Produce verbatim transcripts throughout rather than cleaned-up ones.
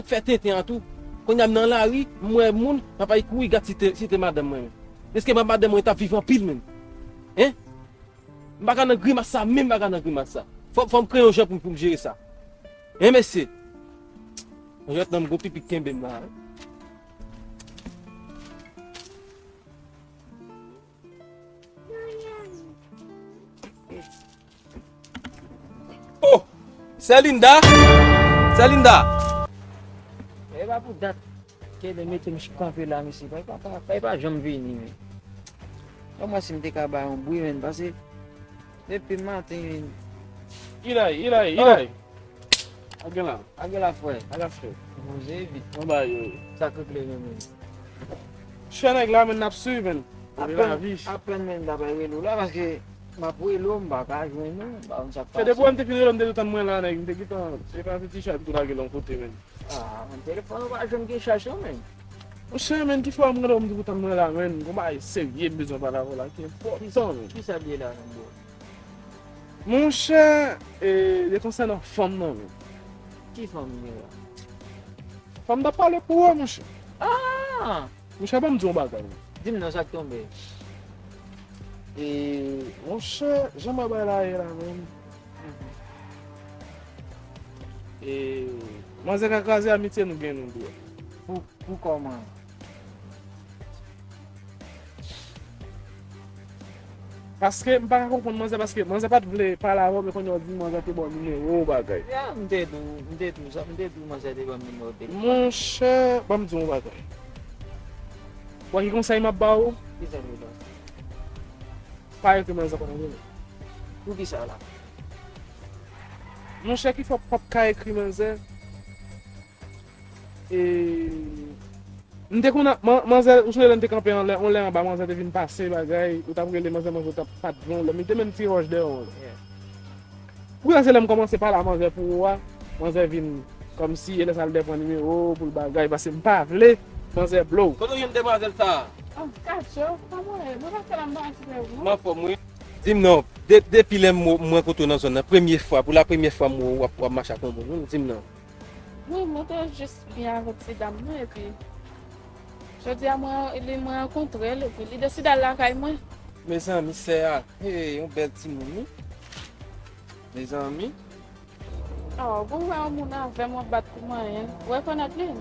Fè tenten an tou. Kounye a m nan lari, m wè moun, m ap al kouri gad si te, si te madanm mwen menm. Deske madanm mwen t ap viv anpil menm. Hein? M pa ka nan grimas sa menm, m pa ka nan grimas sa. Fò, fò m kreye yon jan pou, pou m jere sa. Hein, mesye? Mwen jwèt nan m gon pipi k kenbe m la, hein? Oh! Sè Linda! Sè Linda! E pa pou dat ke de mete m kanpe la, mesye. Bay pa, pa, bay pa janm vini, men. Ban m wè si m te ka bay yon bri, men, pase depi maten, men. Ilay, ilay, ilay. Ak gen la. Ak gen la, frè. Ak ap fè. Poze vit. Mwen ba yo. Sa k regle, men, men. Chè nèg la, men, n ap swiv, men. Apèn, apèn, men, m t ap rele w la, paske m ap rele w, m pa ka jwenn ou, m pa konn sa k pase. Se depi w te fin rele m, m te tou tann mwen la, nèg, m te gentan, se pa ti chay pou tou lage l yon kote, men. Ah, men telefòn ou pa janm gen chaj non, men. Monchè, men, ki fwa m rele w, m di pou tann mwen la, men, gon bagay serye m bezwen pale avè w la, ki enpòtan, men. Ki sa l ye la, men, bro? Monchè, e, li konsènan fanm nan, men. Ki fanm li ye la? Fanm t ap pale pou ou, monchè. Ah! Monchè, ban m di w yon bagay. Di m non, sa k tonbe. E, monchè, jan bagay la ye la, men. E, manzè ka kraze amitye nou gen nou dwe. Pou, pou kòman? Paske m pa ka konprann manzè, paske manzè pa t vle pale avè w, men kounye a w di manzè te ba w nimewo w bagay. Ya, m te di w, m te di w sa, m te di w manzè te ban m nimewo telefòn. Monchè, ban m di w yon bagay. Ou wè ki konsèy m ap ba w? Ki sa m ap ba w? Pa ekri manzè pa nimewo. Poukisa la? Monchè, ki fè w p ap ka ekri manzè? E, m te konn ap, man-, manzè, ou sonje lè n te kanpe anlè, yon lè anba, manzè te vin pase bagay, ou t ap rele manzè, manzè t ap pa t jwenn ou lè, m te menm ti wòch dèyè w. Yeah. Kounye a se lè m kòmanse pale a manzè pou ou a, manzè vin kòmsi, e lè sa l te pran nimewo pou l bagay, paske m pa vle manzè blow. Kote w jwenn demwazèl sa a? Oh, Kacho, kòman w ye? Mwen pa fè la, m pa anfòm, wi. M anfòm, wi. Di m non, de-, depi lè m, m rankontre w nan zòn nan, premye fwa, pou la premye fwa m wè w ap, w ap mache ak yon moun, wi, di m non. Wi, mwen te jis byen avèk ti dam nan, epi jodi a mwen, li, mwen rankontre l, epi li deside al lakay mwen. Mezanmi, sè a, hey, yon bèl timoun, wi. Mezanmi. Oh, pou wè yon moun avè m w ap bat pou manyen, ou rekonèt li?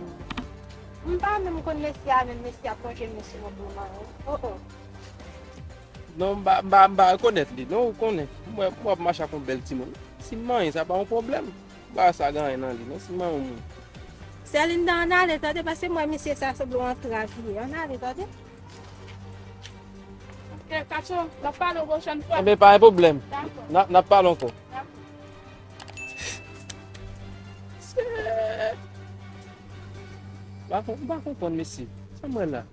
M pa menm konn mesye a, menm mesye a plonje men sou mwen pou manyen. Oh, oh. Non, m pa, m pa, m pa rekonèt li, non, ou konnen. M wè, m wè w ap mache ak yon bèl timoun. Si m manyen, sa pa yon pwoblèm. Ba sa gen anyen nan li, non, si m manyen yon moun. Sè Linda, ann ale, tande, paske m wè mesye sa sanble yon antrav li ye. Ann ale, tande. Ok, Kacho, n ap pale yon pwochèn fwa. Enben, pa gen pwoblèm. Dakò. N a, n ap pale ankò. Dakò. M pa konprann, mesye. Sa m wè la?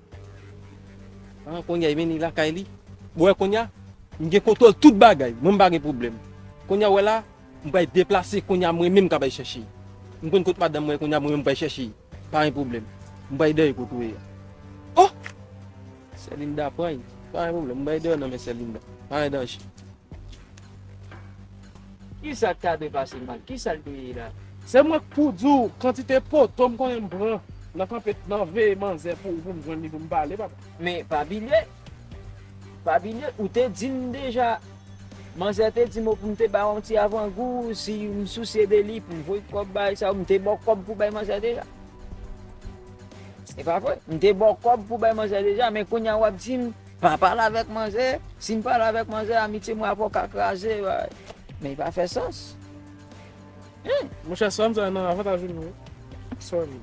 Ah, kounye a, li mennen lakay li. Bon, wè, kounye a, m gen kontwòl tout bagay. Mwen, m pa gen pwoblèm. Kounye a, wè la, m pral deplase, kounye a, mwen menm k ap al chèche. M konn kot madanm mwen, kounye a, mwen menm, m pral chèche. Pa gen pwoblèm. M pral dèyè kot ou ye a. Oh! Sè Linda pran, pa gen pwoblèm. M pral dèyè nan men Sè Linda. Pa gen danje. Kisa k ta dwe pase mal? Kisa l dwe ye la? Se mwen k pou di w kantite poto m konnen m pran nan kanpe nan veye manzè pou, pou m jwenn li pou m pale, papa. Men pa bliye, pa bliye, ou te di m deja, manzè te di m pou m te ba w yon ti avangou, si m sousye de li, pou m voye kòb bay sa, m te ba w kòb pou bay manzè deja. E pa vre? M te ba w kòb pou bay manzè deja, men kounye a w ap di m, pa pale avèk manzè. Si m pale avèk manzè, amitye mwen avè w ka kraze, bay. Men li pa fè sans. Hein? Monchè, sè m sa nan avantaj ou, wi. Sè m.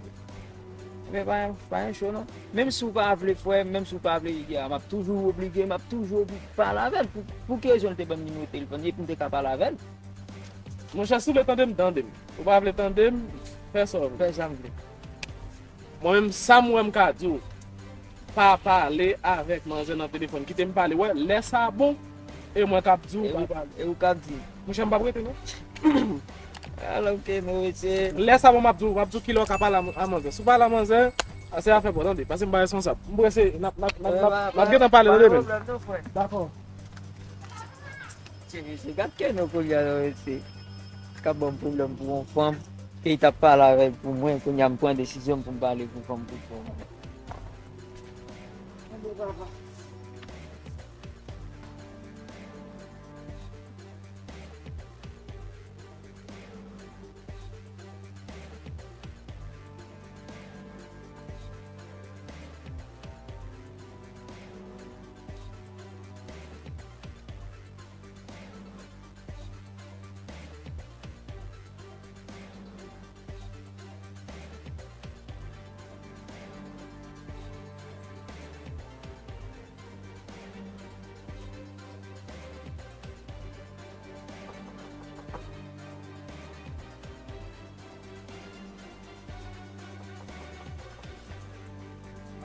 Men pa, pa gen cho, non. Menm si w pa vle, frè m, menm si w pa vle, m ap toujou oblige, m ap toujou obli-, pale avè l. Pou, pou ki rezon l te ban m nimewo telefòn li, pou m te ka pale avè l? Monchè, si w vle tande m, tande m. Ou pa vle tande m, fè sa w vle. Fè sa m vle. Mwen menm, sa m wè m ka di w, pa pale avèk manzè nan telefòn. Kite m pale. Wè, lè sa bon, e mwen k ap di w pa pale. E ou k ap di. Monchè, m p ap rete, non. Alò ke nou rete. Lè sa bon, m ap di w, m ap di w kilè w ka pale a, a manzè. Si w pale a manzè, a, se afè pa w, tande. Paske m pa responsab. M prese, n ap, n ap, n ap, n ap, n ap gentan pale, tande, men. Dakò. Ti mesye, gad ke nou kounye a, non, mesye. K ap ban m pwoblèm pou yon fanm. Ke li t ap pale avè l pou mwen, kounye a m pran desizyon m pou m pale pou kò m pou kò m. Tande papa.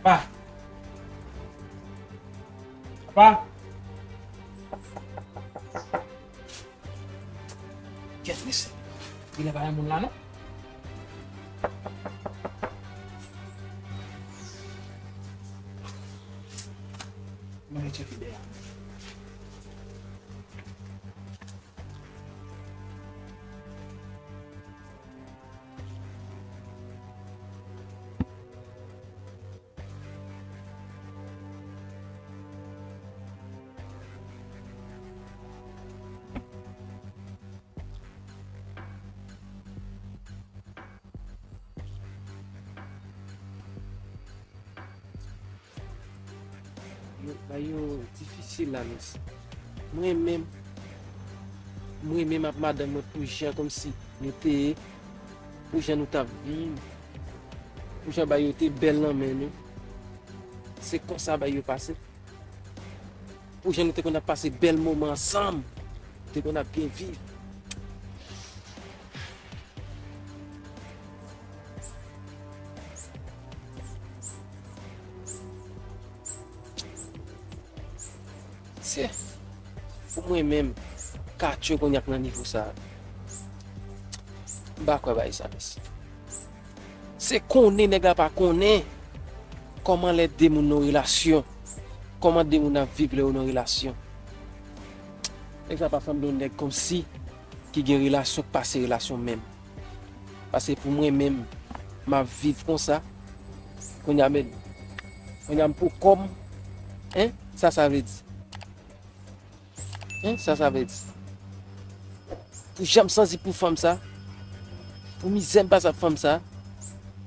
Papa. Papa. Kèt mesye. Genlè pa gen moun la non. Mwen tcheke dèyè. Yo, bagay yo difisil la, mesye. Mwen menm, mwen menm ak madanm mwen pou jan kòmsi nou te ye, pou jan nou t ap viv, pou jan bagay yo te bèl nan men nou. Se konsa bagay yo pase. Pou jan nou te konn ap pase bèl moman ansanm, te konn ap byen viv. Se pou mwen menm, Katyo konnya k nan nivo sa a. M pa kwè bagay sa, mesye. Se konnen nèg la pa konnen kòman lè de moun nan relasyon, kòman de moun ap viv lè yo nan relasyon. Nèg la pa sanble yon nèg kòmsi ki gen relasyon, k pase relasyon menm. Paske pou mwen menm, m ap viv konsa. Kounye a, men, kounye a, m pou kò m, en, sa sa vle di? En, sa sa vle di? Pou jan m santi pou fanm sa, pou mizè m pase ak fanm sa,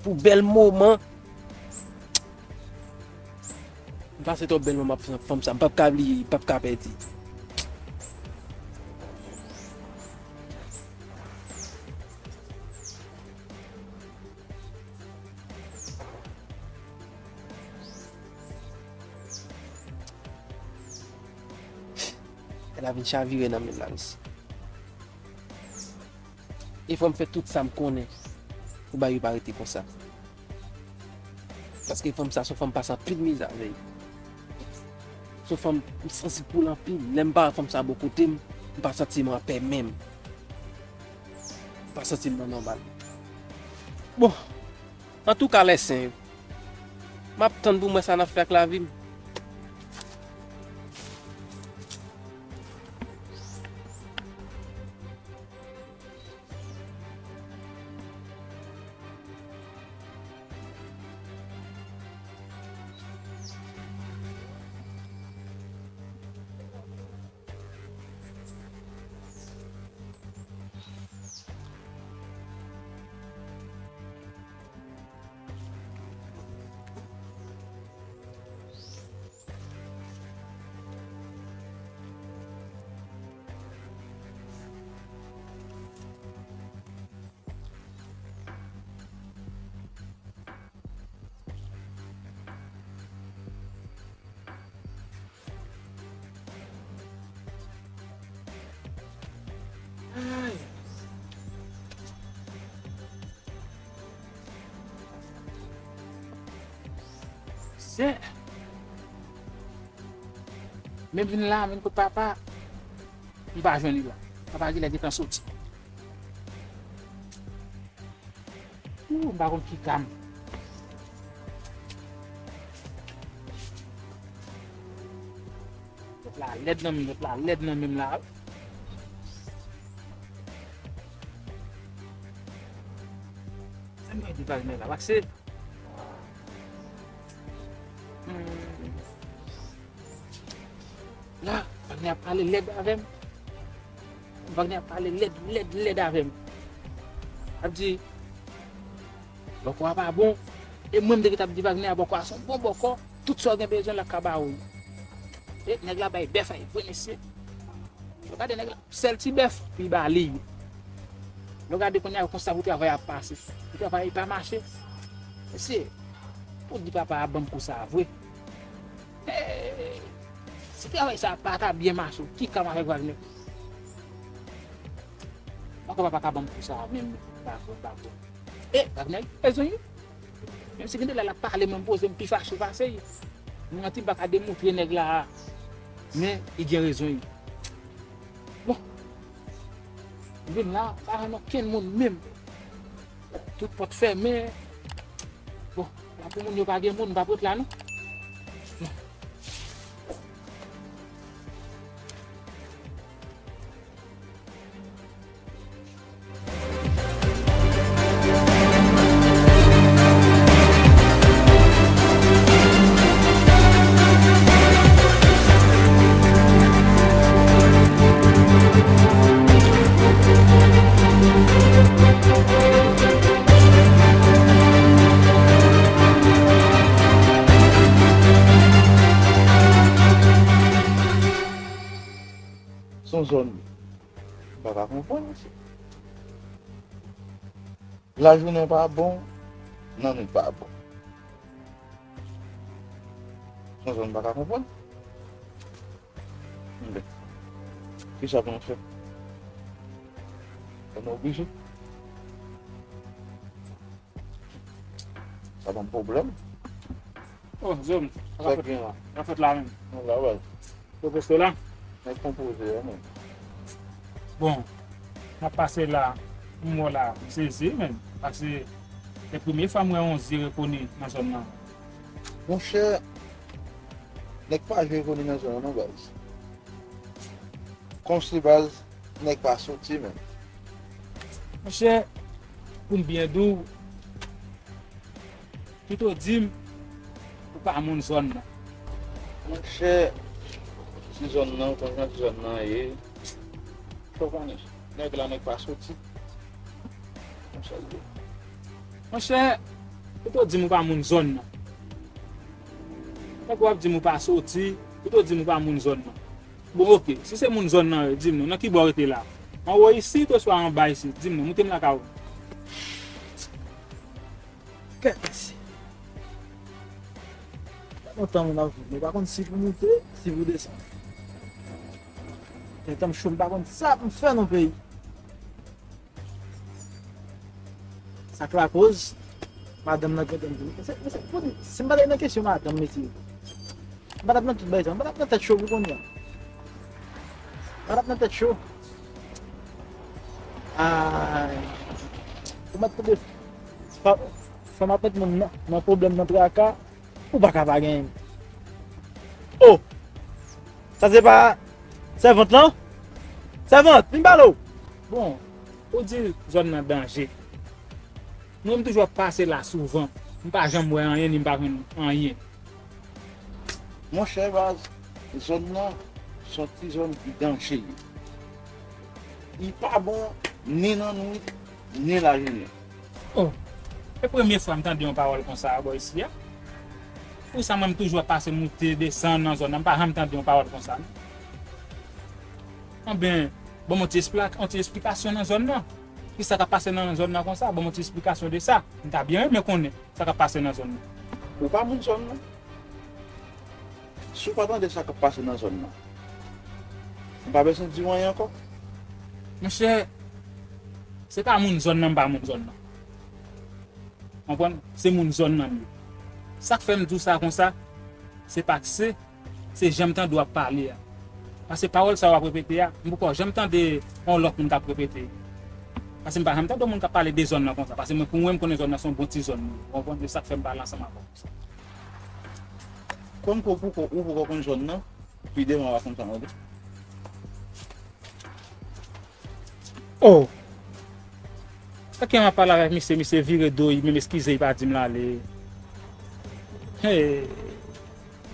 pou bèl moman, m pase twòp bèl moman ak fanm sa, m p ap ka bliye, m p ap ka pèdi. Nèg la vin chavire nan men m la, mesye. E fò m fè tout sa m konnen pou bagay yo pa rete konsa. Paske fanm sa, se yon fanm pase anpil mizè avè l. Se yon fanm m sansib pou l anpil. Lè m pa wè fanm sa bò kote m, m pa santi m anpè menm. M pa santi m nan nòmal. Bon, antouka, lè sen yo, m ap tann pou m wè sa n ap fè ak lavi m. Ay. Se. Men vin la, vin kot papa. M pa jwenn li la. Papa genlè gentan soti. Ooh, m pa konn ki ka m. Lòt la lèd nan men m, lòt la lèd nan men m la. Epi Wagner la pase. Hmm. La, Wagner ap pale lèd avè m. Wagner ap pale lèd, lèd, lèd avè m. Ap di, bòkò a pa bon. E mwen, m te gentan ap di Wagner, bòkò a se yon bon bòkò. Tout sa w gen bezwen, l ap ka ba ou. E nèg la bay bèf a li vre, mesye. Lè w gade nèg la, sèl ti bèf, li ba li. Lè w gade kounye a, konsa pou travay ap pase. Pou travay pa mache. Mesye, pou di papa a ban m kou sa a vre. Eh, si travay sa a pa ta byen mache, ki ka m avèk Wagner? Ankò papa ka ban m kou sa a menm, pa vre, pa vre. E, Wagner gen rezon, wi. Menm si gen de lè l ap pale, mwen m poze m pi fache pase l. M manti, m pa ka demontre nèg la a. Men, li gen rezon, wi. Bon. M vin la, pa jwenn okenn moun menm. Tout pòt fèmen. Bon, la pou moun yo pa gen moun, m p ap ret la, non. Se yon zòn m pa ka konprann, mesye. Lajounen pa bon, nannuit pa bon. Se yon zòn m pa ka konprann. Enben, kisa pou nou fè? Fò nou oblije. Sa ban m pwoblèm. Oh, zòm, sa ka fèt la. Sa fèt la menm. Nou la, baz. Pwopoze la. Nèg konpoze a menm. Bon, m ap pase la, m wè la, m sezi menm. Paske se premye fwa m wè yon zye rekoni nan zòn nan. Monchè, nèg pa jwe rekoni nan zòn nan non, baz. Kòmsi baz, nèg pa soti menm. Monchè, pou m byen di w, pito di m, ou pa moun zòn nan. Monchè, ti zòn nan, ou konn jan ti zòn nan ye. Ou konnen, nèg la, nèg pa soti. Konsa l ye. Monchè, pito di m ou pa moun zòn nan. Nèg w ap di m ou pa soti, pito di m ou pa moun zòn nan. Bon, oke, si se moun zòn nan yo, di m non, nan ki bò w rete la? Anwo isit oswa anba isit? Di m non, moute m lakay ou. Kèt mesye. Lontan moun ap viv, nou pa konn si pou moute, si pou desann. Gentan m cho, m pa konn sa pou m fè nan peyi. Sa k lakoz madanm nan gentan di, se, se, pou di, si m pa t nan kesyon madanm, mesye, m pa t ap nan tout bagay sa, m pa t ap nan tèt cho pou kounye a. M pa t ap nan tèt cho. Ay. Ou mèt tande, fò, fò m ap met moun nan, nan pwoblèm, nan traka. Ou pa ka pa genyen. Oh! Sa se pa sèvant lan? Sèvant, vin pale w! Bon, ou di zòn nan danje. Mwen, m toujou ap pase la souvan. M pa janm wè anyen, ni m pa jwenn anyen. Monchè baz, zòn nan se yon ti zòn ki danje. Li pa bon ni nan nwit, ni lajounen. Oh, e premye fwa m tande yon pawòl konsa a bò isi a. Poukisa mwen m toujou ap pase moute desann nan zòn nan, m pa janm tande yon pawòl konsa non. Anben, ban m yon ti esplik-, yon ti esplikasyon nan zòn nan. Kisa k ap pase nan zòn nan konsa? Ban m yon ti esplikasyon de sa. M ta byen renmen konnen sa k ap pase nan zòn nan. Ou pa moun zòn nan. Si w pa tande sa k ap pase nan zòn nan, m pa bezwen di w anyen ankò. Monchè, se pa moun zòn nan, m pa moun zòn nan. Konprann? Se moun zòn nan m ye. Sa k fè m di w sa konsa, se paske se jan m tande w ap pale a. Paske pawòl sa w ap repete a, m poko janm tande yon lòt moun k ap repete. Paske m pa janm tande yon moun k ap pale de zòn nan konsa. Paske mwen, pou mwen, m konnen zòn nan se yon bon ti zòn li ye. Ou konprann? Se sa k fè m pale ansanm avè w konsa. Kòm ke ou poko, ou poko konn zòn nan, pi devan w a konn sa w ap di. Oh! Sa ke m ap pale avèk misye, misye vire do, li menm eskize, li pa di m l ale. Hey.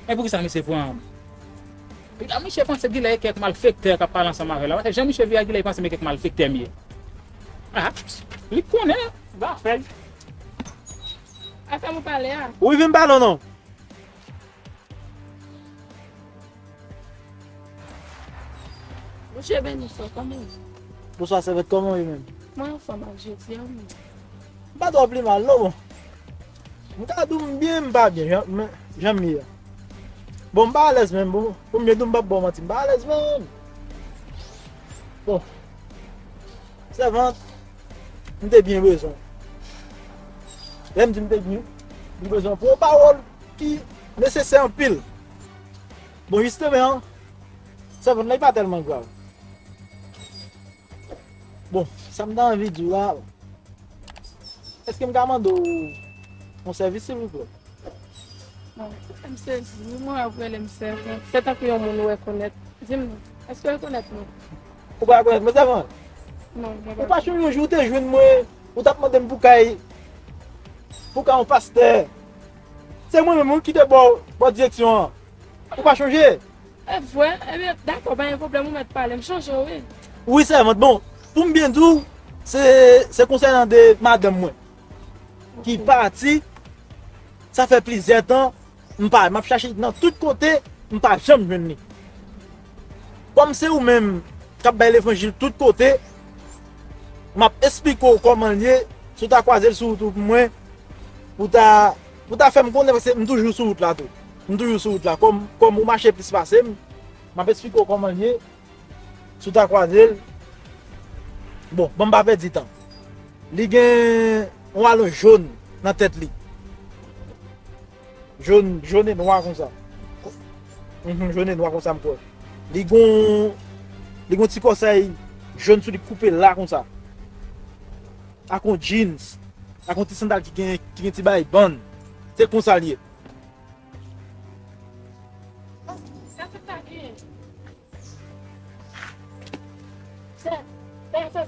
E poukisa misye pran m? Piga misye panse genlè e kèk malfektè k ap pale ansanm avè l la. Paske jan misye vire a genlè li panse m e kèk malfektè m ye. Ah, li konnen, va fè l. Afè m ou pale a. Wi, vin pale w non. Bondye beni w, frè, kòman w ye? Bonswa, sèvant, kòman w ye menm? Mwen anfòm ak Jezi a, wi. M pa twò pi mal, non, bon. M ka di w m byen, m pa byen, jan, men, jan m ye a. Bon, m pa alèz menm, bon, pou m byen di w, m p ap ba w manti, m pa alèz menm. Bon, sèvant, m te byen bezwen w. Lè m di m te byen, m bezwen w pou yon pawòl ki nesesè anpil. Bon, jisteman, sèvant, la, li pa tèlman grav. Bon, sa m ta anvi di w la, èske m ka mande w yon sèvis, silvouplè? Bon, m sezi wi, mwen wè w rele m sèvant. Se tankou yon moun ou rekonèt. Di m non, èske w rekonèt mwen? Ou pa rekonèt mwen, sèvant? Non, mwen pa. Ou pa chonje yon jou ou te jwenn mwen, ou t ap mande m pou kay, pou kay yon pastè. Se mwen menm wi ki te ba w, ba w direksyon an. Ou pa chonje? E vre? Ebyen, dakò, pa gen pwoblèm, ou mèt pale. M chonje w, wi. Wi, sèvant. Bon, pou m byen di w, se, se konsènan de madanm mwen ki pati. Sa fè plizyè tan, m pa, m ap chache nan tout kote, m pa janm jwenn li. Kòm se ou menm k ap bay levanjil tout kote, m ap esplike w kòman l ye, si w ta kwaze l sou wout ou pou mwen, pou ta, pou ta fè m konnen, paske m toujou sou wout la tou. M toujou sou wout la. Kòm, kòm ou mache plis pase m, m ap esplike w kòman l ye, si w ta kwaze l. Bon, ban m pa pèdi tan. Li gen yon alonj jòn nan tèt li. Jòn, jòn e nwa konsa. Mhm, jòn e nwa konsa m kwè. Li gon, li gon ti kòsèy jòn sou li koupe la konsa. Ak yon jeans. Ak yon ti sandal ki gen, ki gen ti bay bann. Se konsa l ye. Sa se sa gen. Sè, sè, sè.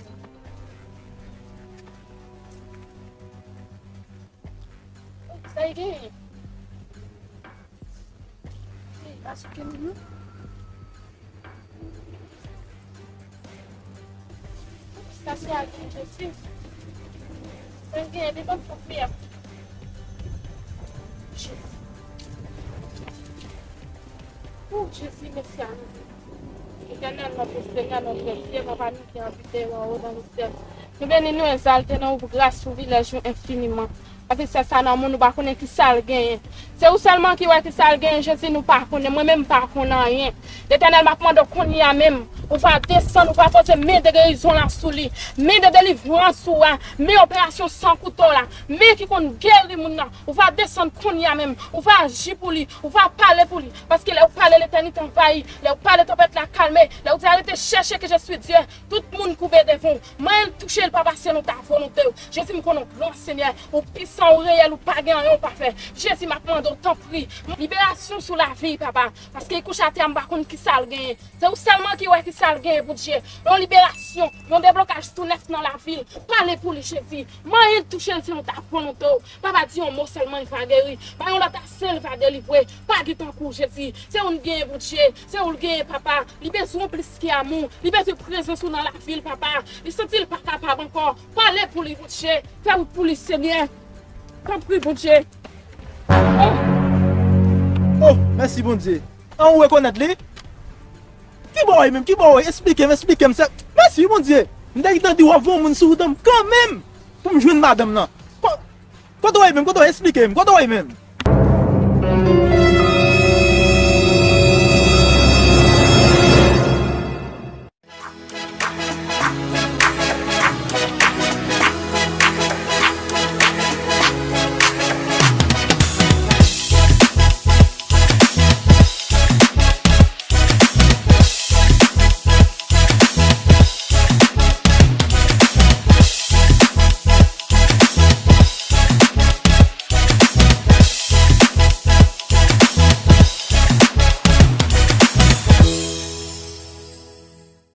Sa e genyen? Ey, pa souke nou non. Sa se a gen Jezi. Sa e genyen, li pa fè fè. Jezi. O Jezi, mèsi a nou. Etènèl, notre Seigneur, notre Dieu, papa nou ki anbite anwo nan le syèl. Nou beni nou, egzalte nou pou gras, privilèj ou enfiniman. Paske sa nan moun nou pa konnen ki sa l genyen. Se ou sèlman ki wè ki sa l genyen, Jezi, nou pa konnen. Mwen menm m pa konn anyen. Letènèl, m ap mande w kounye a menm. Ou va desann, ou va poze men de gerizon la sou li. Men de delivrans ou a. Men operasyon san kouto la. Men ki konn geri moun nan. Ou va desann kounye a menm. Ou va aji pou li. Ou va pale pou li. Paske lè ou pale, letènite anvayi. Lè ou pale, tanpèt la kalme. Lè ou di, arrêtez, cherchez que je suis Dieu. Tout moun koube devan w. Manyen l, touche l, papa, selon ta volonte w. Jezi, m konnen w gran, Senyè. Ou pisan, ou reyèl, ou pa gen anyen ou pa fè. Jezi, m ap mande w, tanpri. Liberasyon sou lavi, papa. Paske li kouche atè a, m pa konn ki sa l genyen. Se ou sèlman ki wè ki sa l genyen, Bondye. Yon liberasyon, yon deblokaj tou nèf nan lavi l. Pale pou li, Jezi. Manyen l, touche l, selon ta volonte w. Papa, di yon mo sèlman, li va geri. Bay yon lòt aksè, li va delivre. Pa gen tankou w, Jezi. Se ou n genyen, Bondye. Se ou l genyen, papa. Li bezwen w plis ke amou. Li bezwen prezans ou nan lavi l, papa. Li santi l pa kapab ankò. Pale pou li, Bondye. Fè wout pou li, Senyè. Tanpri, Bondye. Oh! Oh, mèsi, Bondye. An, ou rekonèt li? Ki bò w ye menm? Ki bò w ye? Esplike m, esplike m. Mèsi, Bondye. M te gentan di w ap voye yon moun sou wout an kanmenm pou m jwenn madanm nan. Ko-, kote w ye menm? Kote w ye? Esplike m. Kote w ye menm?